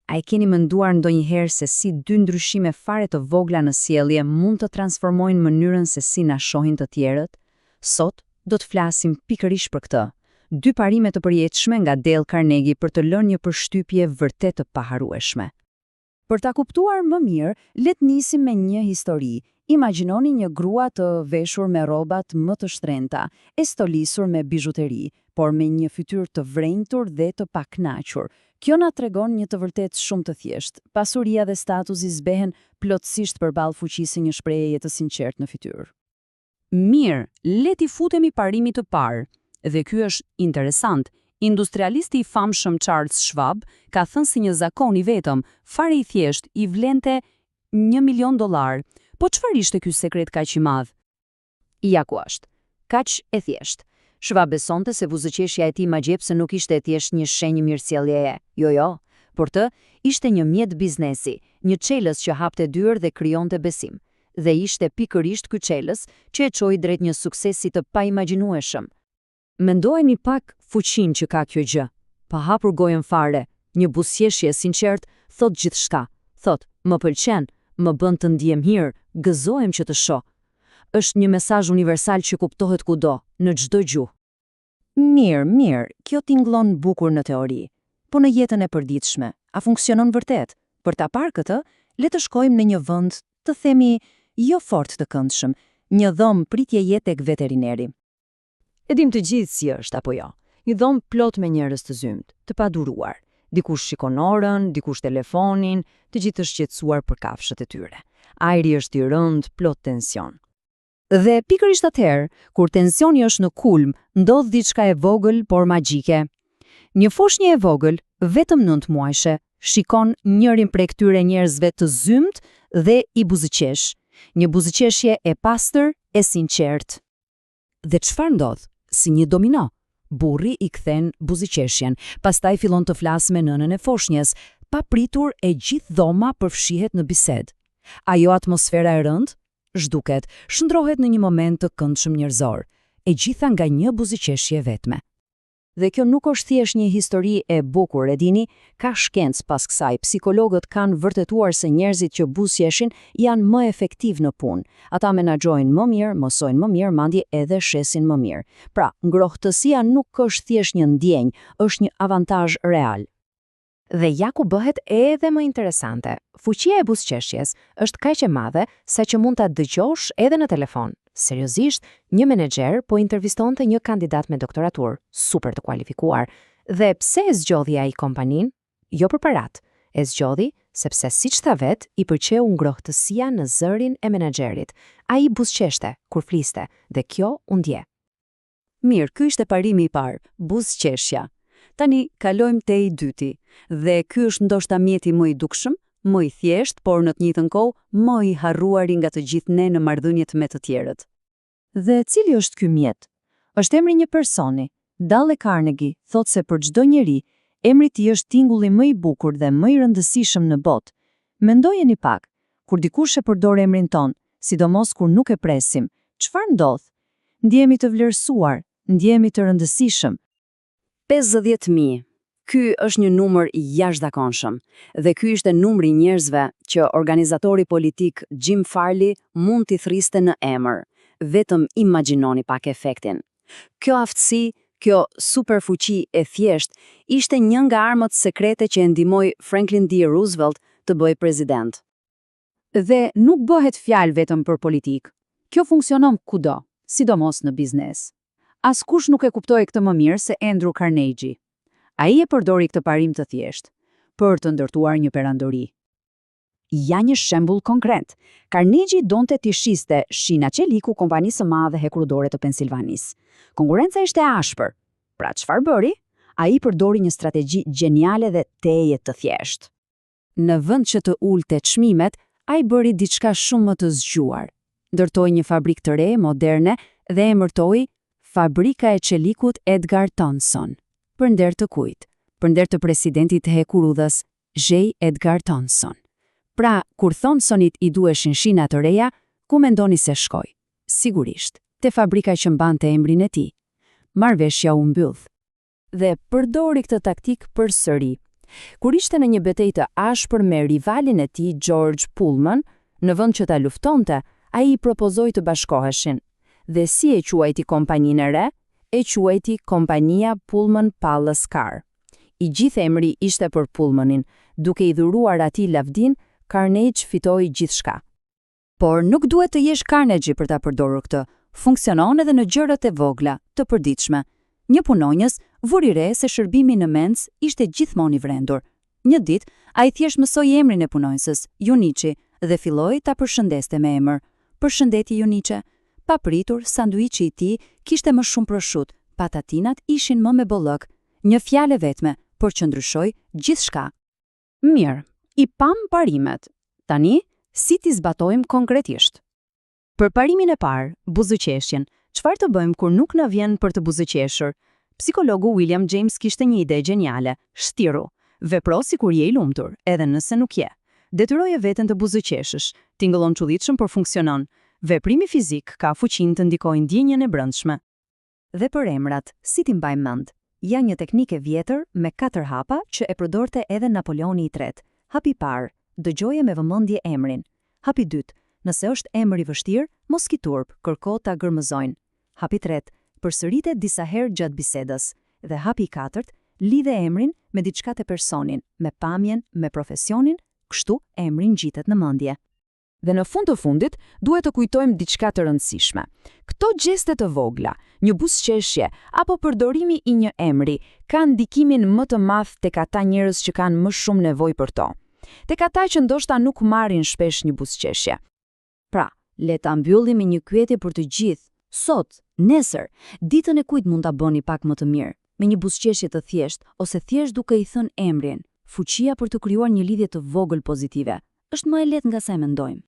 A e keni menduar ndonjëherë se si dy ndryshime fare të vogla në sjellje mund të transformojnë mënyrën se si na shohin të tjerët? Sot do të flasim pikërisht për këtë. Dy parime të përjetshme nga Dale Carnegie për të lënë një përshtypje vërtet të paharrueshme. Për ta kuptuar më mirë, le të nisim me një histori. Imagjinoni një grua të veshur me rrobat më të shtrenjta, e stolisur me bizhuteri, por me një fytyrë të vrenjtur dhe të pakënaqur. Kjo na tregon një të vërtetë shumë të thjeshtë. Pasuria dhe statusi zbehen plotësisht përballë fuqisë së një shprehjeje të sinqertë në fytyrë. Mirë, le t'i futemi parimit të parë. Dhe ky është interesant. Industrialisti i famshëm Charles Schwab ka thënë se një zakon i vetëm, fare i thjeshtë, i vlente 1 milion dollarë. Po çfarë ishte ky sekret kaq i madh? Ja ku është. Kaq e thjeshtë. Schwab besonte se buzëqeshja e tij magjepsëse nuk ishte thjesht një shenjë mirësjelljeje. Jo, jo. Për të, ishte një mjet biznesi, një çelës që hapte dyer dhe krijonte besim. Dhe ishte pikërisht ky çelës që e çoi drejt një suksesi të paimagjinueshëm. Mendojeni pak fuqinë që ka kjo gjë. Pa hapur gojën fare, një buzëqeshje e sinqertë thotë gjithçka. Thotë, më pëlqen, më bën të ndihem mirë, gëzohem që të shoh. Është një mesazh universal që kuptohet kudo, në çdo gjuhë. Mirë, mirë, kjo tingëllon bukur në teori. Po në jetën e përditshme, a funksionon vërtet? Për ta parë këtë, le të shkojmë në një vend, të themi, jo fort të këndshëm, një dhomë pritjeje tek veterineri. E dim të gjithë si është, apo jo? Një dhomë plot me njerëz të zymtë, të paduruar. Dikush shikon orën, dikush telefonin, të gjithë të shqetësuar për kafshët e tyre. Ajri është i rëndë, plot tension. Dhe pikërisht atëherë, kur tensioni është në kulm, ndodh diçka e vogël por magjike. Një foshnjë e vogël, vetëm 9 muajshe, shikon njërin prej këtyre njerëzve të zymtë dhe i buzëqesh. Një buzëqeshje e pastër, e sinqertë. Dhe çfarë ndodh? Si një domino. Burri i kthen buzëqeshjen, pastaj fillon të flasë me nënën e foshnjës, pa pritur e gjithë dhoma përfshihet në bisedë. Ajo atmosfera e rëndë zhduket, shndërrohet në një moment të këndshëm njerëzor, e gjitha nga një buzëqeshje vetme. Dhe kjo nuk është thjesht një histori e bukur, e dini, ka shkencë pas kësaj. Psikologët kanë vërtetuar se njerëzit që buzëqeshin janë më efektiv në punë. Ata menaxhojnë më mirë, mësojnë më mirë, madje edhe shesin më mirë. Pra, ngrohtësia nuk është thjesht një ndjenjë, është një avantazh real. Dhe ja ku bëhet edhe më interesante. Fuqia e buzëqeshjes është kaq e madhe sa që mund ta dëgjosh edhe në telefon. Seriozisht, një menaxher po intervistonte një kandidat me doktoraturë, super të kualifikuar. Dhe pse e zgjodhi ai kompaninë? Jo për parat. E zgjodhi sepse siç tha vet, i pëlqeu ngrohtësia në zërin e menaxherit. Ai buzëqeshte kur fliste dhe kjo u ndje. Mirë, ky ishte parimi i parë, buzëqeshja. Tani kalojmë te i dyti, dhe ky është ndoshta mjeti më i dukshëm, më i thjeshtë, por në të njëjtën kohë më i harruari nga të gjithë ne në marrëdhëniet me të tjerët. Dhe cili është ky mjet? Është emri i një personi. Dale Carnegie thotë se për çdo njeri, emri i tij është tingulli më i bukur dhe më i rëndësishëm në botë. Mendojeni pak, kur dikush e përdor emrin tonë, sidomos kur nuk e presim, çfarë ndodh? Ndjehemi të vlerësuar, ndjehemi të rëndësishëm. 50.000. Ky është një numër i jashtëzakonshëm dhe ky ishte numri i njerëzve që organizatori politik Jim Farley mund t'i thriste në emër. Vetëm imagjinoni pak efektin. Kjo aftësi, kjo superfuqi e thjeshtë, ishte një nga armët sekrete që e ndihmoi Franklin D. Roosevelt të bëhej president. Dhe nuk bëhet fjalë vetëm për politikë. Kjo funksionon kudo, sidomos në biznes. Askush nuk e kuptoi këtë më mirë se Andrew Carnegie. Ai e përdori këtë parim të thjeshtë për të ndërtuar një perandori. Ja një shembull konkret. Carnegie donte t'i shiste shina çeliku kompanisë së madhe hekurudhore të Pensilvanisë. Konkurrenca ishte e ashpër. Pra çfarë bëri? Ai përdori një strategji gjeniale dhe tejet të thjeshtë. Në vend që të ulte çmimet, ai bëri diçka shumë më të zgjuar. Ndërtoi një fabrikë të re, moderne, dhe e emërtoi Fabrika e Çelikut Edgar Thomson. Për nder të kujt? Për nder të presidentit të hekurudhës, J. Edgar Thomson. Pra, kur Thomsonit i duheshin shina të reja, ku mendoni se shkoi? Sigurisht, te fabrika që mbante emrin e tij. Marrëveshja u mbyll. Dhe përdori këtë taktikë përsëri. Kur ishte në një betejë të ashpër me rivalin e tij George Pullman, në vend që ta luftonte, ai i propozoi të bashkoheshin. Dhe si e quajti kompaninë e re? E quajti Kompania Pullman Palace Car. I gjithë emri ishte për Pullmanin, duke i dhuruar atij lavdinë, Carnegie fitoi gjithçka. Por nuk duhet të jesh Carnegie për ta përdorur këtë. Funksionon edhe në gjërat e vogla, të përditshme. Një punonjës vuri re se shërbimi në mensë ishte gjithmonë i vrendur. Një ditë, ai thjesht mësoi emrin e punonjëses, Junichi, dhe filloi ta përshëndeste me emër. Përshëndetje Juniche. Papritur, sanduiçi i tij kishte më shumë proshutë, patatinat ishin më me bollëk. Një fjalë e vetme, por që ndryshoi gjithçka. Mirë, i pamë parimet. Tani, si t'i zbatojmë konkretisht? Për parimin e parë, buzëqeshjen, çfarë të bëjmë kur nuk na vjen për të buzëqeshur? Psikologu William James kishte një ide gjeniale, shtiru. Vepro sikur je i lumtur, edhe nëse nuk je. Detyroje veten të buzëqeshësh. Tingëllon çuditshëm, por funksionon. Veprimi fizik ka fuqinë të ndikojë ndjenjën e brendshme. Dhe për emrat, si t'i mbajmë mend? Ja një teknikë e vjetër me katër hapa që e përdorte edhe Napoleoni i tretë. Hapi i parë, dëgjoje me vëmendje emrin. Hapi i dytë, nëse është emër i vështirë, mos ki turp, kërko ta gërmëzojnë. Hapi i tretë, përsërite disa herë gjatë bisedës. Dhe hapi i katërt, lidhe emrin me diçka te personin, me pamjen, me profesionin, kështu emri ngjitet në mendje. Dhe në fund të fundit, duhet të kujtojmë diçka të rëndësishme. Këto gjeste të vogla, një buzëqeshje apo përdorimi i një emri, kanë ndikimin më të madh tek ata njerëz që kanë më shumë nevojë për to. Tek ata që ndoshta nuk marrin shpesh një buzëqeshje. Pra, le ta mbyllim me një pyetje për të gjithë. Sot, nesër, ditën e kujt mund ta bëni pak më të mirë? Me një buzëqeshje të thjeshtë ose thjesht duke i thënë emrin. Fuqia për të krijuar një lidhje të vogël pozitive është më e lehtë nga sa e mendojmë.